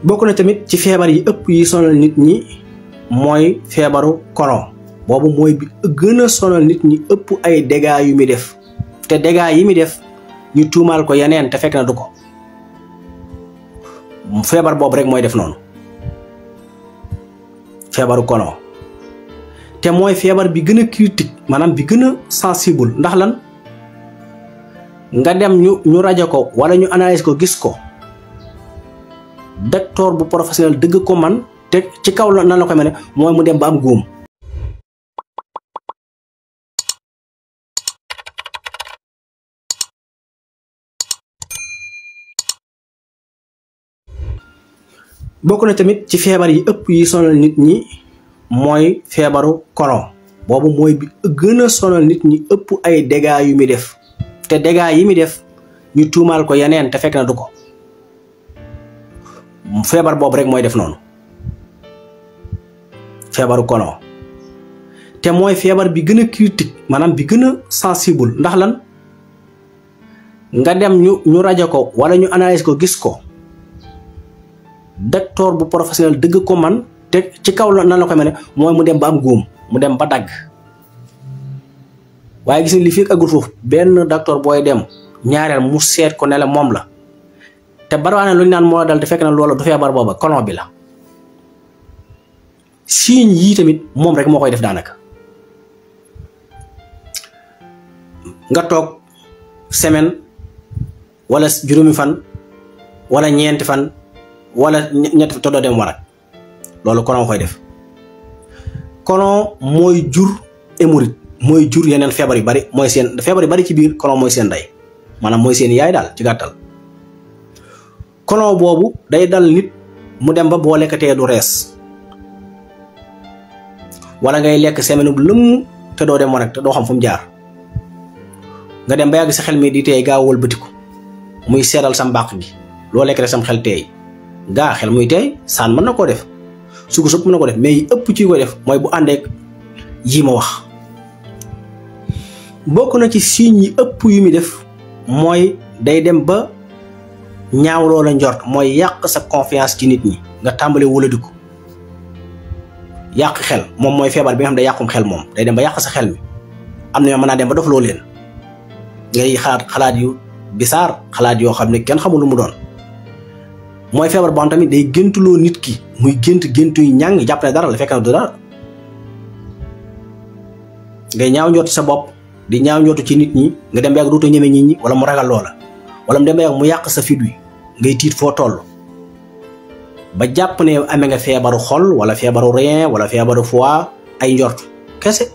bokk na tamit ci feebar yi ëpp yi sonal nit ñi mooy feebaru colon. boobu mooy bi gën a sonal nit ñi, ëpp ay dégâts yu muy def te dégâts yi muy def ñu tuumaal ko yeneen te fekk na du ko. feebar boobu rek mooy def noonu, feebaru colon. te mooy feebar bi gën a critique, maanaam bi gën a sensible. ndax lan? nga dem ñu rajo ko wala ñu analyse ko gis ko, docteur bu professionnel dëgg ko man, te ci kaw la nan la koy mel ne mooy mu dem ba am góom. bokk na tamit ci feebar yi ëpp yi sonal nit ñi mooy feebaru colon. boobu mooy bi gën a sonal nit ñi, ëpp ay dégâts yu muy def te dégâts yi muy def ñu tuumaal ko yeneen te fekk na du ko. feebar boobu rek mooy def noonu, feebaru colon. te mooy feebar bi gën a critique, maanaam bi gën a sensible. ndax lan? nga dem ñu rajo ko wala ñu analyse ko gis ko, docteur bu professionnel dëgg ko man, te ci kaw la nan la koy mel ne mooy mu dem ba am góom, mu dem ba dagg. waaye gis nga li fekk agul foofu, benn docteur booy dem ñaareel mu seet ko ne la moom la, te bariwaane lu ñu naan moo dal te fekk na loola du feebar booba, colon bi la. signe yii tamit moom rek moo koy def daanaka. nga toog semaine wala juróomi fan wala ñeenti fan wala ñetti fan te doo dem warak, loolu colon koy def. colon mooy jur hémorroïde, mooy jur yeneen feebar yu bari, mooy seen feebar yu bari ci biir colon mooy seen ndey, maanaam mooy seen yaay daal ci gàttal. colon boobu day dal nit mu dem ba boo lekkatee du rees, wala ngay lekk semaine bu lëmm te doo dem warak te doo xam fu mu jaar. nga dem ba yàgg sa xel mi di teey gaaw wëlbatiku muy seeral sa mbàq gi, loo lekk rek sam xel teey gaa xel muy teey. saan mën na koo def, sugu sëpp mën na ko def, mais yi ëpp ci koy def mooy bu àndeek yi ma wax. bokk na ci signes yi ëpp yu muy def mooy day dem ba ñaaw loola njort, mooy yàq sa confiance ci nit ñi, nga tàmbale wëladiku yàq xel. moom mooy feebar bi nga xam ne day yàqum xel, moom day dem ba yàq sa xel mi. am na yoo mën naa dem ba dof loo leen, ngay xalaat yu bisaar, xalaat yoo xam ne kenn xamul lu mu doon. mooy feebar boo xam tamit day géntuloo nit ki, muy géntu yu ñàng, jàpp ne dara la fekk na du dara. ngay ñaaw njort sa bopp, di ñaaw njort ci nit ñi, nga dem ba yàgg dootoo ñeme nit ñi, wala mu ragal loola, wala mu dem ba yàgg mu yàq sa fit wi, ngay tiit foo toll ba jàpp ne amee nga feebaru xol wala feebaru rein wala feebaru foie. ay njort kese,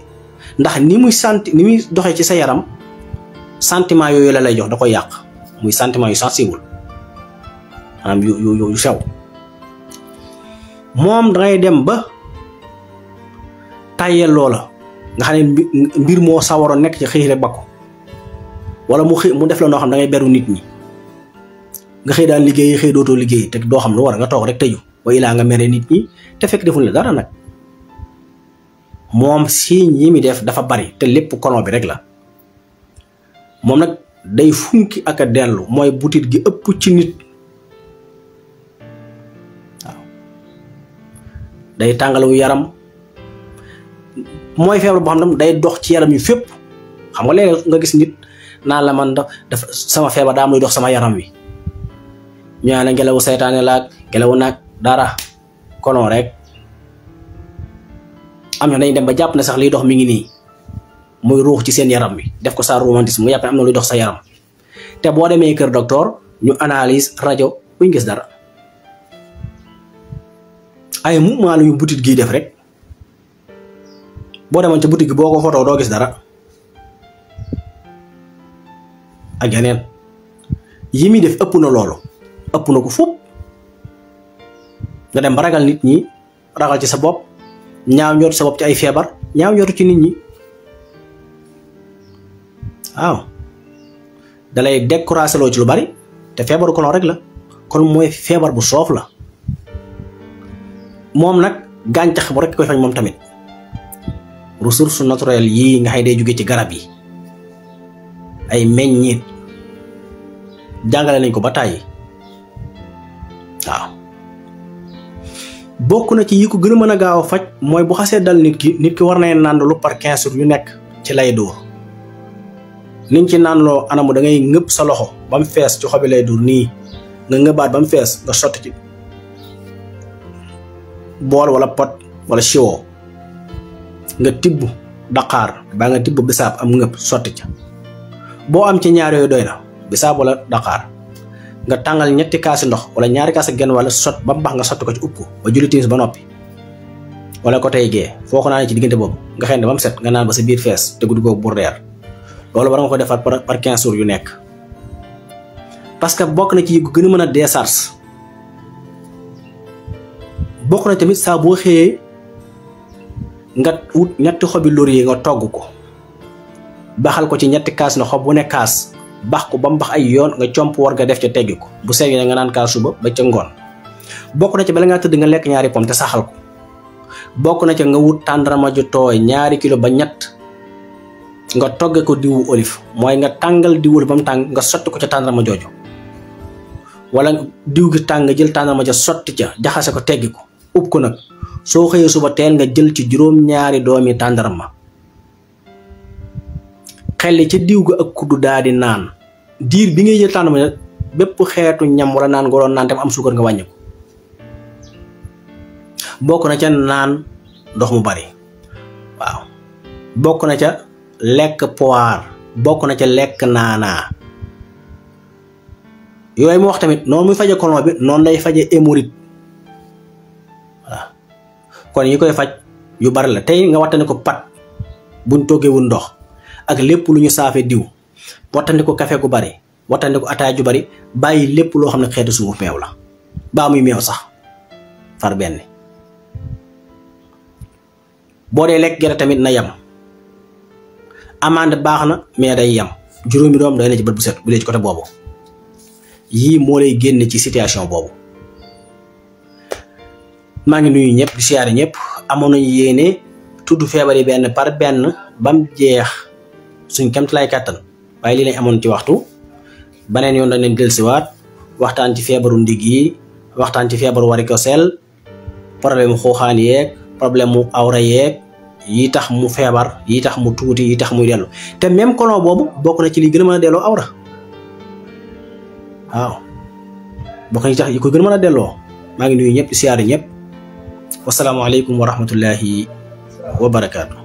ndax ni muy doxee ci sa yaram, sentiment yooyu la lay jox, da koy yàq. muy sentiment yu sensible, maanaam yu sew. moom dangay dem ba tàyyeel loola, nga xam ne mbir moo sawaroon nekk ci xëy rek bakko, wala mu def la noo xam da ngay beru nit ñi, nga xëy daan liggéey xëy dootoo liggéey te doo xam lu war, nga toog rek tëju, wa ilaa nga mere nit ñi te fekk deful la dara nag. moom signe yi mi def dafa bari te lépp colon bi rek la. moom nag day funki ak a dellu, mooy butit gi ëpp ci nit. waaw day tàngalawu yaram, mooy feebar boo xam ne day dox ci yaram yi fépp. xam nga léeg nga gis nit naan la man dafa sama feebar daa am luy dox sama yaram wi, ñu naan la ngelawu seytaane laag ngelawu naag dara, colon rek. am na dañ dem ba jàpp ne sax liy dox mi ngi nii, muy ruux ci seen yaram wi, def ko sa romantisme, mu yàpp ne am na luy dox sa yaram. te boo demee kër docteur ñu analyse rajo buñ gis dara, ay mouvement la yu butit gi def rek. boo demoon ca boutique gi boo ko photo doo gis dara. ak yeneen yi muy def ëpp na loolu, ëpp na ko foofu. nga dem ba ragal nit ñi, ragal ci sa bopp, ñaaw njort sa bopp ci ay feebar, ñaaw njort ci nit ñi. waaw dalay découragé loo ci lu bari, te feebaru colon rek la. kon mooy feebar bu soof la. moom nag gàncax bu rek koy fañ moom tamit. ressources naturelles yii nga xay day jóge ci garab yi, ay meññeet, jàngale nañ ko ba tàyyi. waaw bokk na ci yi ko gën a mën a gaaw a faj mooy bu xasee dal nit ki war nay nàndalu par 15 jours yu nekk ci lay dóor niñ ci nàndaloo anamu da ngay ngëpp sa loxo ba mu fees ci xobi lay dóor nii nga ngëbaat ba mu fees nga sotti ci bool wala pot wala siwo nga tibb daqaar baa nga tibb bisaab am ngëpp sotti ca boo am ci ñaar yooyu doy na bisaab wala daqaar nga tàngal 2 kaasi ndox wala 2 kaasi genn wala sot ba mu baax nga sotti ko ci upp ko ba julli timis ba noppi wala ko tey gee foo ko naanee ci diggante boobu nga xëy ne ba mu set nga naan ba sa biir fees te guddi googu bu reer loolu war nga ko defar par 15 jours yu nekk parce que bokk na ci yi gën a mën a décharge bokk na tamit saa boo xëyee nga wut 2 xobi laurier nga togg ko baxal ko ci 2 kaas na xob bu ne kaas bax ko ba mu bax ay yoon nga comp war nga def ca teggi ko bu sew nga naan kaas suba ba ca ngoon bokk na ci bala ngaa tëdd nga lekk 2 pomme te saxal ko bokk na ci nga wut tàndarma ju tooy 2 kilo ba 3 nga togge ko diwu olive mooy nga tàngal diwul ba mu tàng nga sotti ko ca tàndarma jooju wala diw gi tàng nga jël tàndarma ja sotti ca jaxase ko teggi ko ub ko nag soo xëyee suba teel nga jël ci 2 doomi tàndarma xelli ca diw ga ak kuddu daa di naan diir bi ngay jël tàndarma bépp xeetu ñam wala naan nga doon naan te am suukar nga wàññi ko bokk na ca naan ndox mu bari waaw bokk na ca lekk poire bokk na ca lekk naanaa yooyu mu wax tamit noonu muy faje colon bi noonu lay faje hémorroïde waaw kon yi koy faj yu bari la tey nga wattandi ko pat buñ toggewul ndox ak lépp lu ñu saafe diw wattandi ko café gu bari wattandi ko ataay ju bari bàyyi lépp loo xam ne xeetu suufu meew la baa muy meew sax far benn boo dee lekk gerte tamit na yam amande baax na mais day yam 5 doom day na ci bët bu set bu dee ci côté boobu yii moo lay génn ci situation boobu maa ngi nuyu ñëpp di siyaare ñëpp amoon nañu yéene tudd feebar yi benn par benn bam jeex suñ kemt lay kàttan waaye lii lañ amoon ci waxtu baneen yoon dañ leen dellusiwaat waxtaan ci feebaru ndig yi waxtaan ci feebaru varicocèle problème xuuxaan yeeg problème mu awra yeeg yi tax mu feebar yi tax mu tuuti yi tax muy dellu te même colon boobu bokk na ci li gën a mën a delloo awra waaw bokk na ci tax yi ko gën a mën a delloo maa ngi nuyu ñëpp siyaare ñëpp wasalaamaaleykum wa rahmatullahi wa barakaatu.